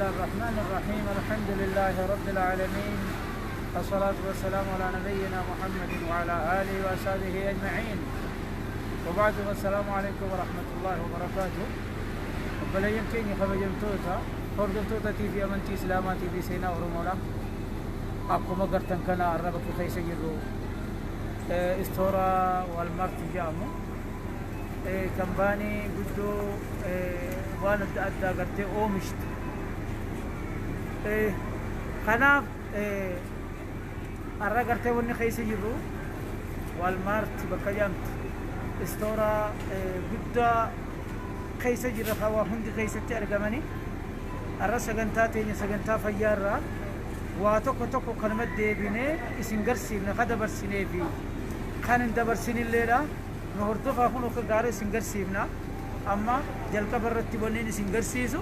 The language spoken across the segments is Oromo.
الله الرحمن الرحيم. الحمد لله رب العالمين، الصلاة والسلام على نبينا محمد وعلى آله وأصحابه أجمعين، وبعد، السلام عليكم ورحمة الله وبركاته. Obboleeyyan keenya kabajamtoota hordoftoota TV Amantii Islaamaa TV Seenaa Oromoodha. Akkuma gartan kana arra bakka keessa jirru istoora Walmart jedhamu, kampaanii guddoo waan adda addaa gartee oomishtu. Kanaaf har'a gartee wanni keessa jirru Walmart bakka jedhamtu istoora guddaa keessa jirra, kan waa hundi keessatti argamani. Har'a sagantaa teenya sagantaa fayyaa irraa waa tokko tokko kanuma deebinee isin garsiifna, ka dabarsinee fi kan hin dabarsinilleedha. Nu hordofaa, kun akka gaarii isin garsiifna. Amma jalqaba irratti wanneen isin garsiisu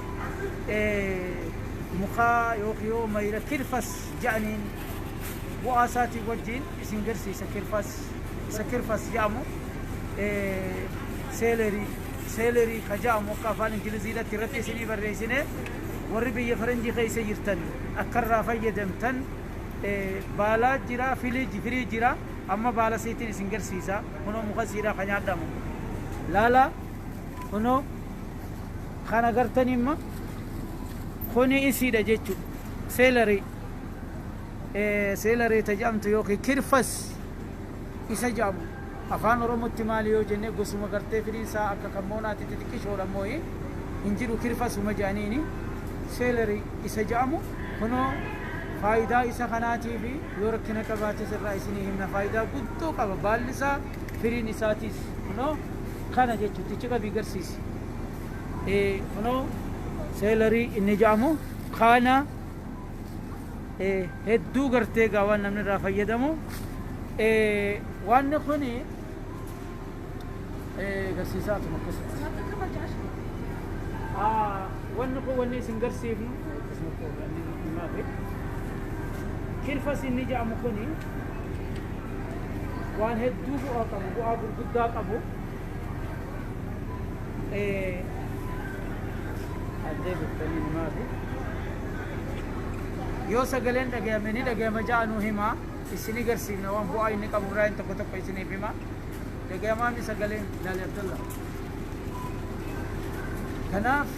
mukaa yookiin yoo mayra kirfas jedhaniin bu'aa isaatii wajjin isin garsiisa. Kirfas, isa kirfas jedhamu, celery, celery ka jedhamu akka afaan Ingiliziidhatti irratti isinii barreessine. Warri biyya faranjii keessa jirtan akka irraa fayyadamtan. Baalaa jira, firii jira. Amma baala isiitiin isin garsiisa. Kunoo muka siidhaa ka nyaadhamu laala. Kunoo kana gartan imma kuni isiidha jechu, celery, celery ta jedhamtu yookiin kirfas isa jedhamu. Afaan Oromootti maali yoo jenne, gosuma gartee firiin isaa akka kammoonaatti xixiqqishoodha mooyi hin jiru, kirfasuma jedhaniini. Celery isa jedhamu kunoo faayidaa isa kanaatii fi yoo rakkina qabaates irraa isinii himna. Faayidaa guddoo qaba baalli isaa, firiin isaatiis. Kunoo kana jechuutti ichi qabii garsiisi. Kunoo celery inni jedhamu kana hedduu gartee gaa waan namni irraa fayyadamu. Wanni kuni garsiisaatuma akkasitti. Wanni kun wanni isin garsiifnu kirfas inni jedhamu kuni waan hedduu bu'aa qabu, bu'aa gurguddaa qabu. Addee bittanii maafi yoo sagaleen dhagayame ni dhagayama ja'anuu himaa. Isini garsiifna waan bu'aa inni qabu irraa inni tokko tokko isiniif hima. Dhagayamaami sagaleen laali Abdallah. Kanaaf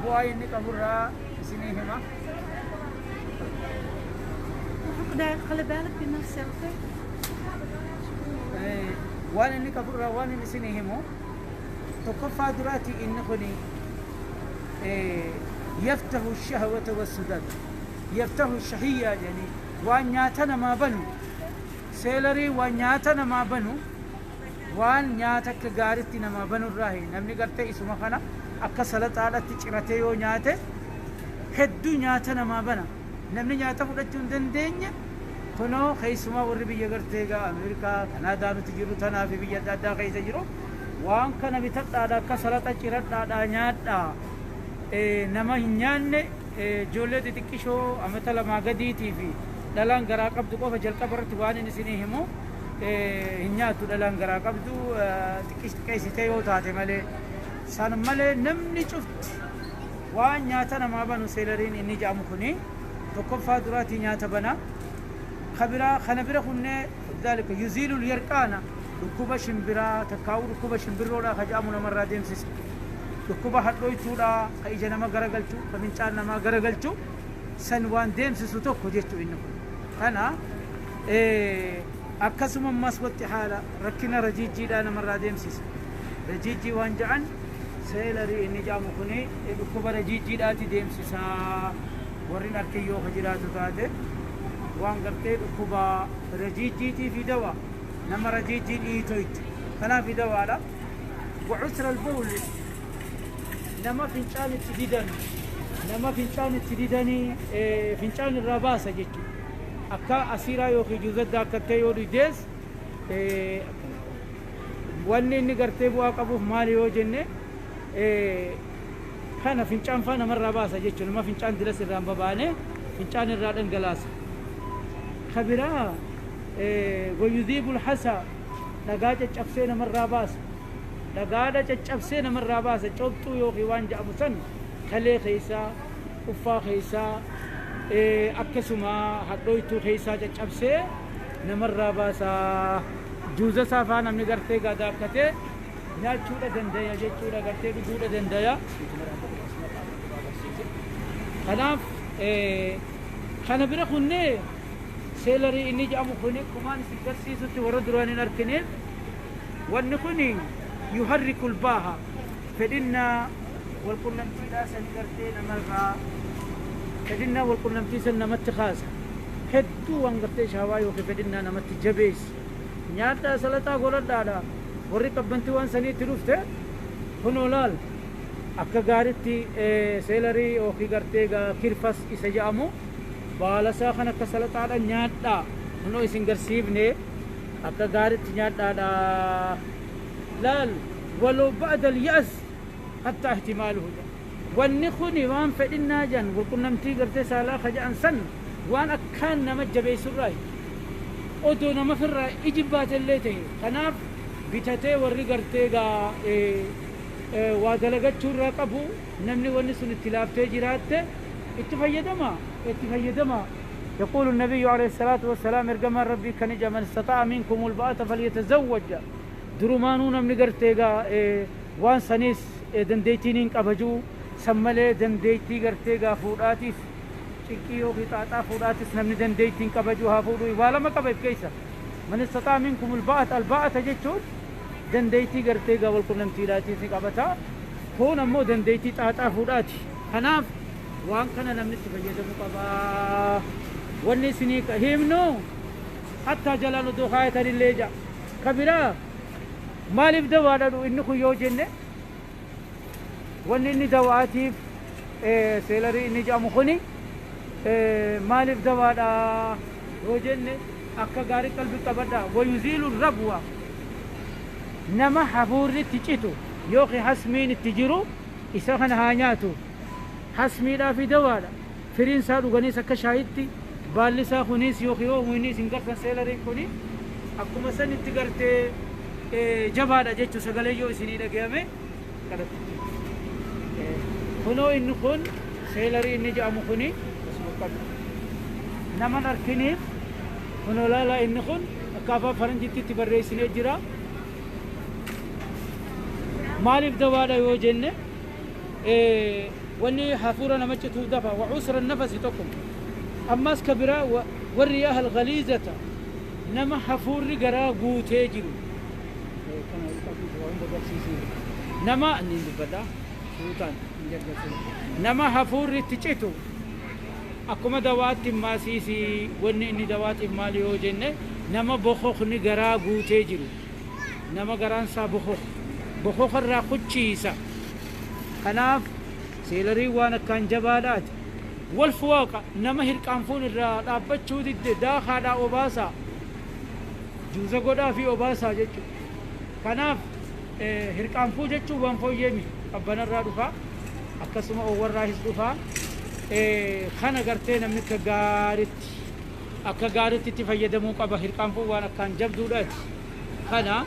bu'aa inni qabu irraa isinii hima. خلي بالك بنفسك، okay؟ Waan inni qabu irraa waan inni isinii himu tokkoffaa duraati, inni kuni يفتح الشهوة والسداد، يفتح الشهية، يعني waan nyaata namaa banu celery, waan nyaata namaa banu, waan nyaata akka gaaritti namaa banu irraa. Namni gartee isuma kana akka salaxaadhatti ciratee yoo nyaate hedduu nyaata namaa bana. Namni nyaata fudhachuu hin dandeenye kunoo keessumaa warri biyya gartee gaa Ameerikaa, Kanaadaa nuti jiru tanaa fi biyya adda addaa keessa jiru waan kana bitadhaadha, akka salaxa ciradhaadha nyaadhaa. Nama hin nyaanne, ijoollee xixiqqishoo amata 2 gadiitii fi dhalaan garaa qabdu qofa. Jalqaba irratti waan inni isinii himu, hin nyaattu dhalaan garaa qabdu, xiqqeessitee yoo taate malee. San malee namni cufti waan nyaata namaa banu celeryn inni jedhamu kuni tokkoffaa duraatii nyaata bana. Kabiraa kana bira kunnee ذلك يزيل اليرقان, dhukkuba shimbiraa takkaa'uu, dhukkuba shimbirroodhaa ka jedhamu namarraa deemsisa. Dhukkuba hadhooytuudha ka ija nama garagalchu, ka fincaan namaa garagalchu san waan deemsisu tokko jechuu inni kun. Kana akkasuma ammas watti haala rakkina rajiijjiidhaa namarraa deemsisa. Rajiijjii waan jedhan celery inni jedhamu kuni dhukkuba rajiijjiidhaati deemsisaa. Warrin arkiyyoo ka jiraatu taate waan gartee dhukkuba rajiijjiitii fi dawa nama rajiijjii dhiitoytu kanaaf dawaadha. وعسر البول, nama fincaan itti didan, nama fincaan itti didanii fincaan irraa baasa jechuudha. Akka asiiraa yookiin juuzadda akka ta'e yoo dhidees wanni inni gartee bu'aa qabuuf maali yoo jenne, kana fincaan faa namarraa baasa jechuudha. Nama fincaan dilas irraa hin babaane fincaan irraa dhangalaasa. Kabiraa ويذيب الحصى, dhagaa caccabsee namarraa baasa. Dhagaadha caccabsee namarraa baasa, cobxuu yookiin waan jedhamu san Kalee keessaa, uffaa keessaa, akkasuma hadhooytuu keessaa caccabsee namarraa baasaa. Juuza isaa faa namni gartee gaadaakkatee nyaachuudha dandaya jechuudha, gartee dhuguudha dandaya. Kanaaf kana bira kunnee celery inni jedhamu kun kumaan isin garsiisutti warra duraan hin arkineef, wanni kun yuharriku lbaaha, fedhinnaa walqunnamtiidhaa sani gartee namarraa fedhinnaa walqunnamtii san namatti kaasa. Hedduu waan gartee shaawaa yookiin fedhinnaa namatti jabeessu. Nyaadhaa, salaxaa godhadhaadha. Warri qabbantii waan saniitti dhufte kunoo laal, akka gaaritti celery yookiin gartee kirfas isa jedhamu baala isaa kan akka salaxaadha nyaadhaa. Kunoo isin garsiifne, akka gaaritti nyaadhaadha. Laal, waloo ba'da al-ya'as hatta ihtimaaluhu, wanni kuni waan fedhinnaa jedhan walqunnamtii gartee saalaa ka jedhan san waan akkaan nama jabeessurraa odoo nama firraa ijibbaatellee ta'e. Kanaaf bitatee warri gartee gaa waa dalagachuurraa qabu, namni wanni sun itti laaftee jiraatte itti fayyadama, itti fayyadama. يقول النبي عليه الصلاة والسلام، إرجما ربي كنجا، من استطاع منكم الباءة فليتزوج. درومانو نمني غرتي waan sanis dandeettiin qabajuu san malee dandeettii gartee gaa fuudhaatis cinqii yookiin xaaxaa fuudhaatis namni dandeettiin qabajuu haa fuudhu. Waa lama qaba if keessa. من استطاع منكم الباءة. الباءة jechuun dandeettii gartee gaa walqunnamtiidhaatis ni qabata, kun ammoo dandeettii xaaxaa fuudhaati. Kanaaf waan kana namni itti fayyadamuu qabaa. Wanni isinii himnu hattaa jalaan odoo kaayatanillee ja'a. Ka biraa maaliif dawaadha inni kun yoo jenne, wanni inni dawaatiif celery inni jedhamu kuni maaliif dawaadha yoo jenne, akka gaarii qalbii qabadha. ويزيل الربوة, nama hafuurri itti citu yookiin hasmiin itti jiru isa kana haa nyaatu. Hasmiidhaa fi dawaadha. Firiin isaa dhuganiis akka shaayitti, baalli isaa kunis yookiin yoo inni isin gartan celeryn kuni akkuma san itti gartee jabaadha jechuu. Sagalee yoo isinii dhagayame kadhatti. Kunoo inni kun celery inni jedhamu kuni naman arkiniif kunoo laalaa, inni kun akka afaan faranjiitti itti barreessinee jira. Maaliif dawaadha yoo jenne, wanni hafuura nama cituuf dafa. وعسر النفس tokko ammas ka biraa والرياح الغليظة, nama hafuurri garaa guutee jiru, nama inni dubbadha suutaan, nama hafuurri itti citu akkuma dawaatti maasiisi. Wanni inni dawaatiif maali yoo jenne, nama bokokni garaa guutee jiru, nama garaan isaa bokok bokokarraa kuchiisa. Kanaaf celery waan akkaan jabaadhaati. والفواق, nama hirqaanfuun irraa dhaabbachuu didde daakaadhaa obaasaa, juuza godhaa fi obaasaa jechuudha. Kanaaf hirqaanfuu jechuun waan fooyyee miti. Qabbanarraa dhufaa, akkasuma oowwarraahis dhufaa. Kana gartee namni akka gaaritti itti fayyadamuu qaba. Hirqaanfuu waan akkaan jabduudhaati. Kana